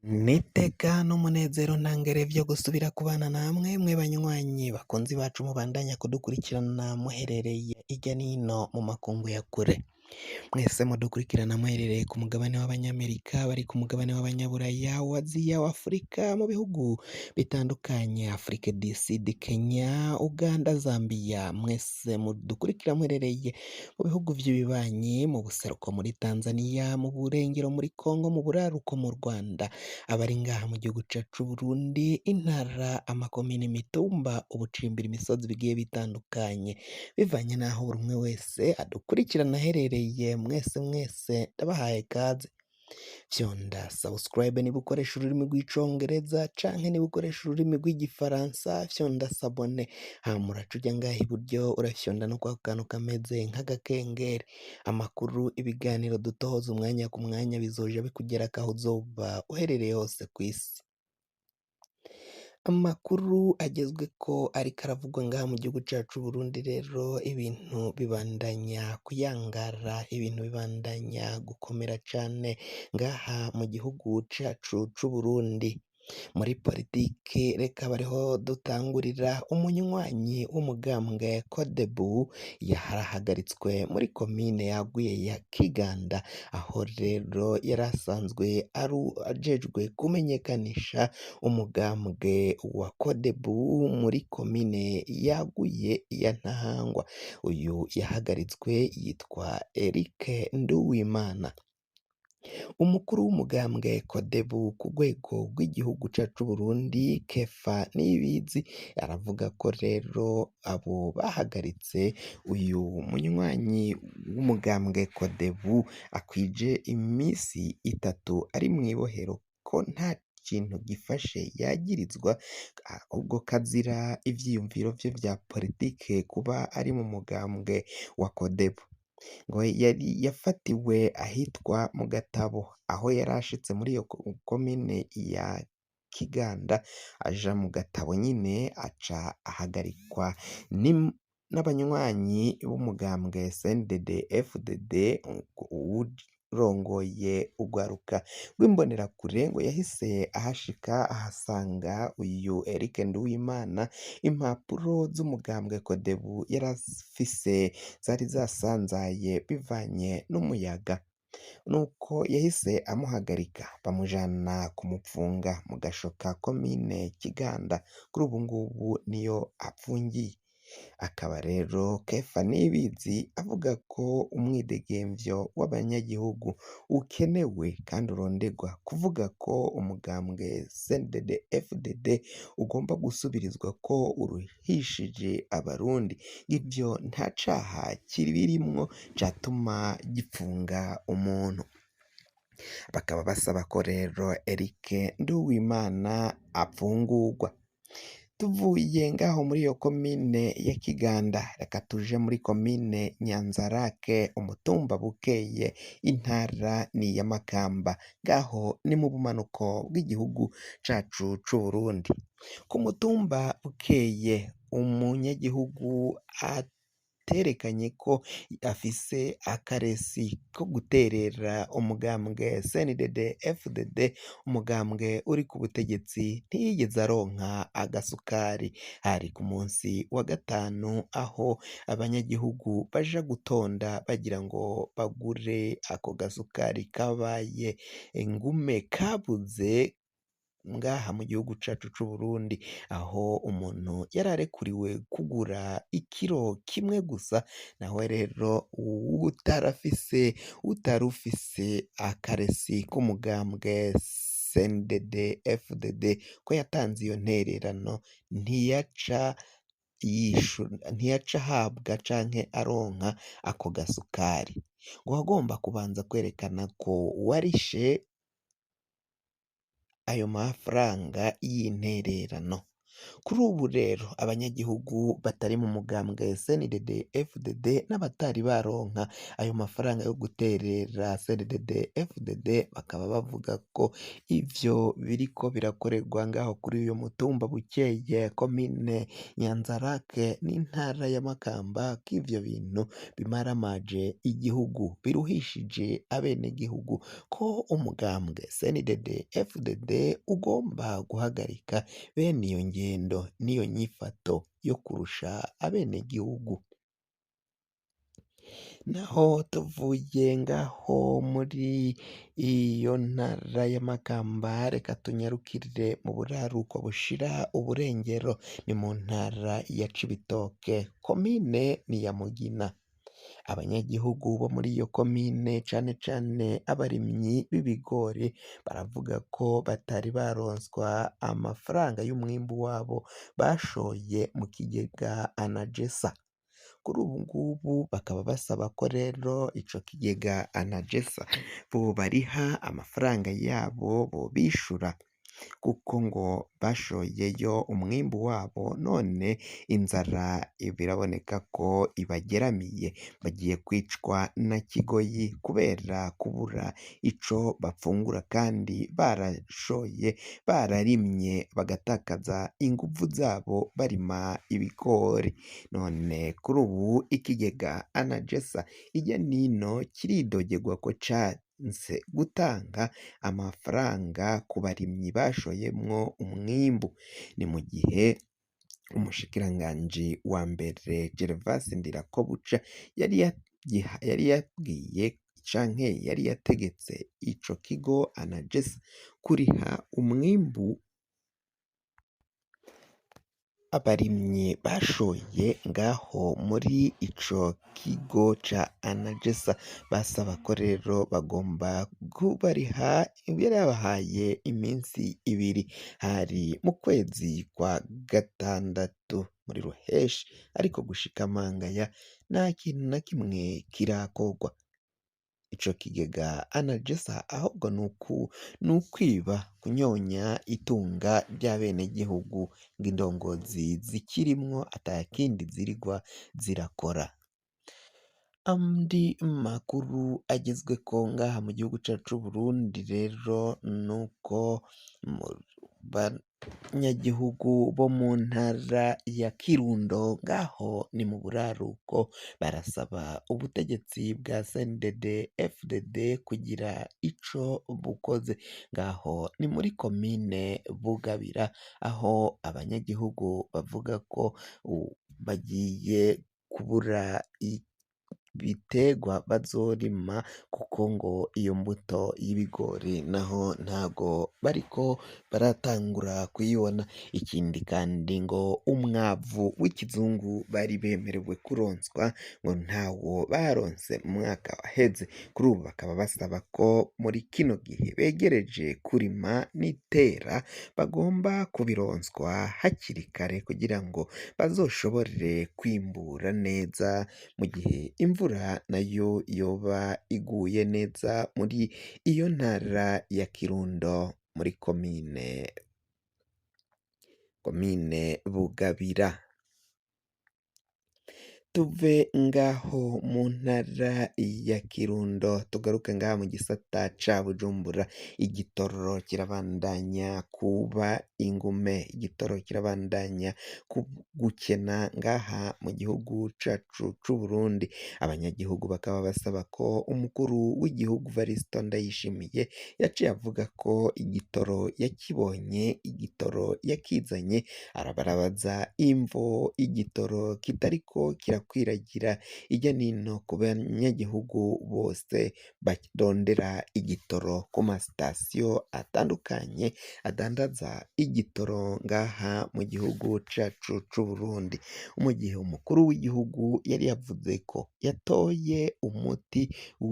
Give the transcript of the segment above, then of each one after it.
N'iteka n'umunezero ntangere vyo gusubira kubana namwe mwe banywanyi bakunzi bacu mubandanya kudukurikirana muherereye irya nino mu makungu ya kure. Mwese mudukurikirana muherereye ku mugabane w'abanyamerika, bari ku mugabane w'abanyaburaya, wa Aziya, wa Afurika, mu bihugu bitandukanye, Afrique du Sud, Kenya, Uganda, Zambia, mwese mudukurikira muherereye mu bihugu vy'ibibanyi, mu buseruko muri Tanzania, mu burengero muri Congo, mu buraruko mu Rwanda, abari ngaha mu gihugu cacu c'Uburundi, intara, amakomine, imitumba, ubucimbiri, imisozi bigiye bitandukanye, bivanye n'aho buri umwe wese adukurikirana aherereye, mwese mwese ndabahaye kaze. Fyonda subscribe niba ukoresha ururimi rw'icongereza canke niba ukoresha ururimi rw'igifaransa, fyonda s'abonner, hama uraca uja ngaha iburyo urafyonda no kwako kantu kameze nk'agakengeri. Amakuru, ibiganiro dutohoza umwanya ku mwanya bizoja bikugerako aho uzoba uherereye hose kw'isi. Amakuru agezweko ariko aravugwa ngaha mu gihugu cacu c'Uburundi rero, ibintu bibandanya kuyangara, ibintu bibandanya gukomera cane ngaha mu gihugu cacu c'Uburundi. Muri politike reka bariho dutangurira, umunywanyi w'umugambwe Codebu yarahagaritswe muri komine yaguye ya Kiganda, aho rero yari asanzwe ajejwe kumenyekanisha umugambwe wa Codebu muri komine yaguye ya Ntahangwa. Uyu yahagaritswe yitwa Eric Nduwimana. Umukuru w'umugambwe Codebu ku rwego rw'igihugu cacu c'Uburundi, Kefa Niyibizi, aravuga ko rero abo bahagaritse uyu munywanyi w'umugambwe Codebu akwije imisi itatu ari mw'ibohero, ko nta kintu gifashe yagirizwa, ahubwo kazira ivyiyumviro vye vya politike kuba ari mu mugambwe wa Codebu. Ngo yari yafatiwe ahitwa mu Gatabo, aho yari ashitse muri iyo komine ya Kiganda, aja mu Gatabo nyine aca ahagarikwa n'abanywanyi b'umugambwe CNDD FDD. Uwurongoye urwaruka rw'imbonerakure ngo yahise ahashika ahasanga uyu Eric Nduwimana, impapuro z'umugambwe Codebu yari afise zari zasanzaye bivanye n'umuyaga, nuko yahise amuhagarika bamujana kumupfunga mu gasho ka komine Kiganda. Kuri ubu ngubu niyo apfungiye. Akaba rero Kefa Niyibizi avuga ko umwidegemvyo w'abanyagihugu ukenewe kandi uronderwa, kuvuga ko umugambwe CNDD FDD ugomba gusubirizwa ko uruhishije abarundi, ivyo nta caha kibirimwo catuma gipfunga umuntu. Bakaba basaba ko rero Eric Nduwimana apfungurwa. Tuvuye ngaho muri iyo komine ya Kiganda, reka tuje muri komine Nyanzarake, umutumba Bukeye, intara ni iya Makamba, ngaho ni mu bumanuko bw'igihugu cacu c'Uburundi. Ku mutumba Bukeye, umunyagihugu aterekanye ko afise akaresi ko guterera umugambwe CNDD FDD, umugambwe uri ku butegetsi, ntiyigeze aronka agasukari. Hari ku munsi wa gatanu, aho abanyagihugu baja gutonda bagira ngo bagure ako gasukari kabaye ingume kabuze ngaha mu gihugu cacu c'Uburundi, aho umuntu yari arekuriwe kugura ikiro kimwe gusa, nawe rero utarufise akaresi k'umugambwe CNDD FDD ko yatanze iyo ntererano, ntiyaca ahabwa canke aronka ako gasukari. Ngo wagomba kubanza kwerekana ko warishe ayo mafaranga y'intererano. Kuri ubu rero abanyagihugu batari mu mugambwe CNDD FDD n'abatari baronka ayo mafaranga yo guterera CNDD FDD bakaba bavuga ko ivyo biriko birakorerwa ngaho kuri uyu mutumba Bukeye, komine Nyanzarake n'intara ya Makamba, ko ivyo bintu bimaramaje igihugu, biruhishije abenegihugu, ko umugambwe CNDD FDD ugomba guhagarika bene iyo ngendo n'iyo nyifato yo kurusha abenegihugu. Naho tuvuye ngaho muri iyo ntara ya Makamba, reka tunyarukire mu buraruko bushira uburengero, ni mu ntara ya Cibitoke, komine ni ya Mugina. Abanyagihugu bo muri iyo komine, cane cane abarimyi b'ibigori, baravuga ko batari baronswa amafaranga y'umwimbu wabo bashoye mu kigega Anagesa. Kuri ubu ngubu bakaba basaba ko rero ico kigega Anagesa bobariha amafaranga yabo, bobishura, kuko ngo bashoyeyo umwimbu wabo, none inzara biraboneka ko ibageramiye, bagiye kwicwa na kigoyi kubera kubura ico bafungura kandi barashoye, bararimye, bagatakaza inguvu zabo barima ibigori. None kuri ubu ikigega Anagesa hirya nino kiridogerwa ko canse gutanga amafaranga ku barimyi bashoyemwo umwimbu. Ni mu gihe umushikiranganji wa mbere Gervas Ndirakobuca yari yabwiye canke yari yategetse ico kigo Anagesa kuriha umwimbu abarimyi bashoye ngaho muri ico kigo ca Anagesa. Basaba ko rero bagomba kubariha, yarabahaye iminsi ibiri, hari mu kwezi kwa gatandatu muri ruheshi, ariko gushika mangaya nta kintu na kimwe kirakorwa. Ico kigega Anagesa ahubwo n'ukwiba, kunyonya itunga ry'abenegihugu, ngo indongozi zikirimwo atakindi zirigwa zirakora. Andi makuru agezweko ngaha mu gihugu cacu c'Uburundi rero nuko banyagihugu bo mu ntara ya Kirundo, ngaho ni mu buraruko, barasaba ubutegetsi bwa CNDD FDD kugira ico bukoze. Ngaho ni muri komine Bugabira, aho abanyagihugu bavuga ko bagiye kubura ibiterwa bazorima, kuko ngo iyo mbuto y'ibigori naho ntago bariko baratangura kuyibona. Ikindi kandi ngo umwavu w'ikizungu bari bemerewe kuronswa ngo ntawo baronse mu mwaka waheze. Kuri ubu bakaba basaba ko muri kino gihe begereje kurima n'itera bagomba kubironswa hakiri kare, kugira ngo bazoshobore kwimbura neza mu gihe imvura nayo yoba iguye neza muri iyo ntara ya Kirundo, muri komine Bugabira. Tuve ngaho mu ntara ya Kirundo tugaruke ngaha mu gisata ca Bujumbura. Igitoro kirabandanya kuba ingume, igitoro kirabandanya gukena ngaha mu gihugu cacu c'Uburundi. Abanyagihugu bakaba basaba ko umukuru w'igihugu Varisito Ndayishimiye yaciye avuga ko igitoro yakibonye, igitoro yakizanye, arabarabaza imvo igitoro kitariko kirakwiragira ijya nino ku banyagihugu bose barondera igitoro ku masitasiyo atandukanye adandaza igitoro ngaha mu gihugu cacu c'Uburundi. Mu gihe umukuru w'igihugu yari yavuze ko yatoye umuti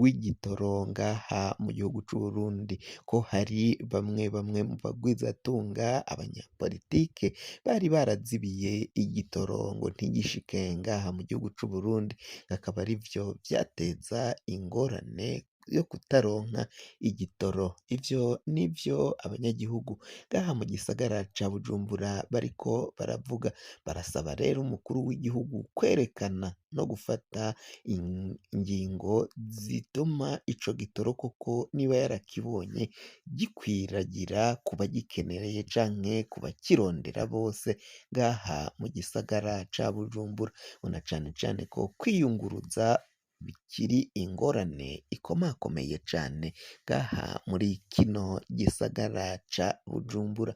w'igitoro ngaha mu gihugu c'Uburundi, ko hari bamwe bamwe mu bagwizatunga, abanyapolitike bari barazibiye igitoro ngo ntigishike ngaha mu gihugu c'Uburundi, akaba arivyo vyateza ingorane yo kutaronka igitoro. Ivyo nivyo abanyagihugu ngaha mu gisagara ca Bujumbura bariko baravuga. Barasaba rero umukuru w'igihugu kwerekana no gufata ingingo zituma ico gitoro koko niba yarakibonye gikwiragira ku bagikenereye canke ku bakirondera bose ngaha mu gisagara ca Bujumbura, na cane cane ko kwiyunguruza bikiri ingorane ikomakomeye cane ngaha muri kino gisagara ca Bujumbura.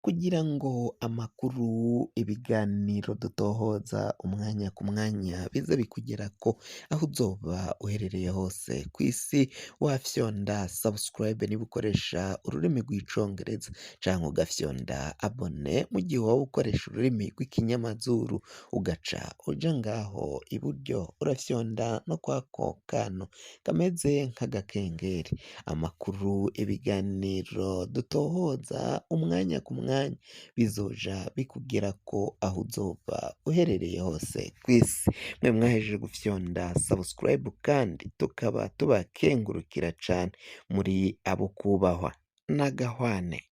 Kugira ngo amakuru, ibiganiro dutohoza umwanya ku mwanya bize bikugerako aho uzoba uherereye hose kw'isi, wafyonda subscribe niba ukoresha ururimi rw'icongereza canke ugafyonda abone mu gihe woba ukoresha ururimi rw'ikinyamazuru, ugaca uja ngaho iburyo urafyonda no kwako kantu kameze nk'agakengeri. Amakuru, ibiganiro dutohoza umwanya ku mwanya bizoja bikugerako aho uzoba uherereye hose kw'isi. Mwe mwahejeje gufyonda subscribe kandi tukaba tubakengurukira cane, muri abo kubahwa n'agahwane.